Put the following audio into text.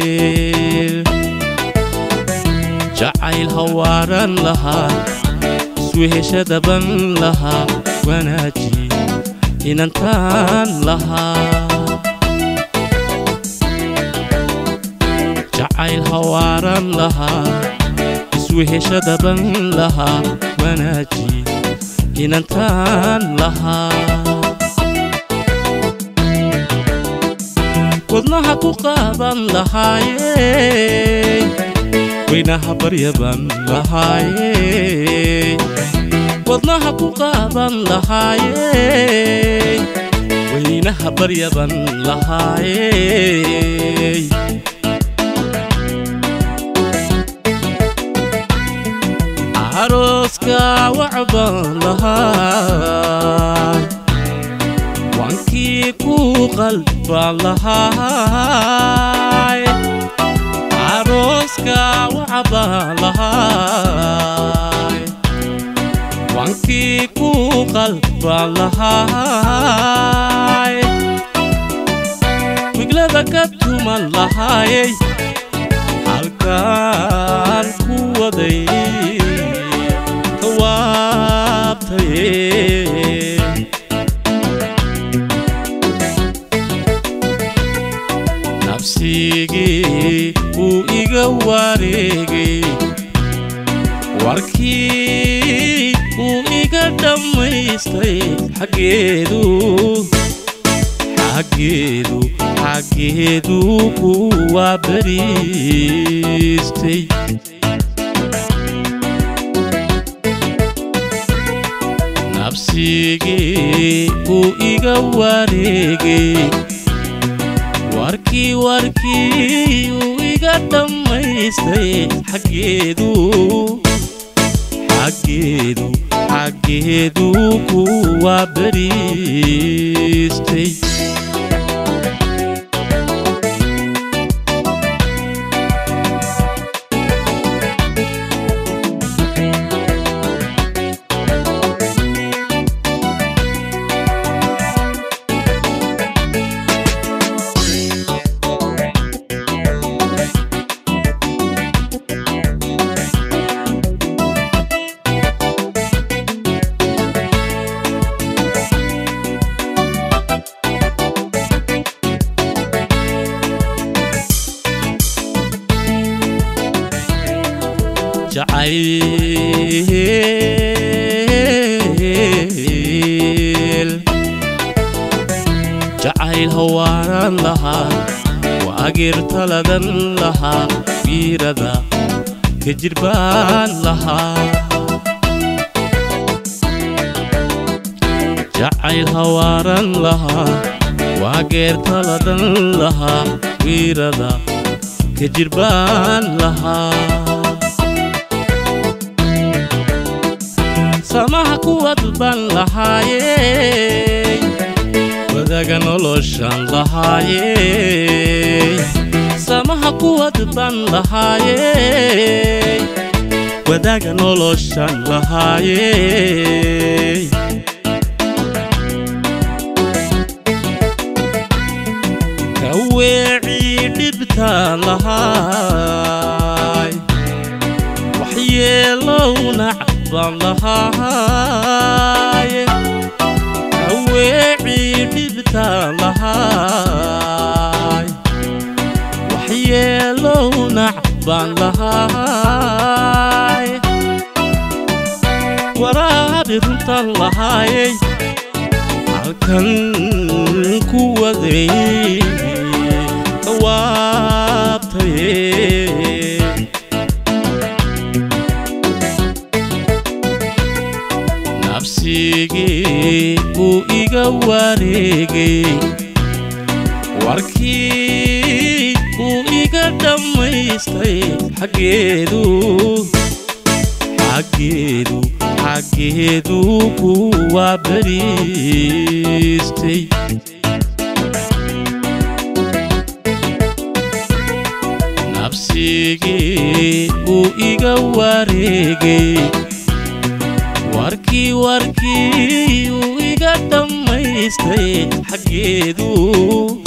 Jacayl jacayl hawaaran lahaa, isweheshadaban lahaa, wanaaji inantaan lahaa. Jacayl hawaaran lahaa, isweheshadaban lahaa, wanaaji inantaan lahaa. Wadnaha ku qaaban lahaaye, weynaha baryaban lahaaye. Wadnaha ku qaaban lahaaye, weynaha baryaban lahaaye. Arooska wacban lahaa, wankii ku qalban lahaay. Arooska wacban lahaay, wankii ku qalban lahaay. Wiglada ka tuman lahaayey, halkaan ku waday kawaabtaye. Nabsigii wuu iga wareegay, warkii wuu iga dhammaystay. Xaggeedu xaggeedu xaggeedu kuwaa beriistay. Nabsigii wuu iga wareegay, warkii warkii uu iga dhammaystay. Xaggeedu xaggeedu xaggeedu kuwaa beriistay. Jacayl jacayl hawaaran lahaa, waagir taladan lahaa, wiirada ka jirbaan lahaa. Jacayl hawaaran lahaa, waageer taladan lahaa, wiirada ka jirbaan lahaa. Samaha kuwad baan lahaayey, wadaga noloshan lahaayey. Samaha kuwad baan lahaayey, wadaga noloshan lahaayey. Kaweecii dhibtaan lahaay, waxyeelownac baan lahaaye. Kaweecii dhibtaan lahaay, waxyeelownac baan lahaay. Waraabi runtaan lahaayey, halkan ku waday kawaabtaye. Nabsigii wuu iga wareegay, warkii wuu iga dhammaystay. Xaggeedu xaggeedu xaggeedu kuwaa beriistay. Nabsigii wuu iga wareegay, warkii warkii uu iga dhammaystay. dhammaystay xaggeedu.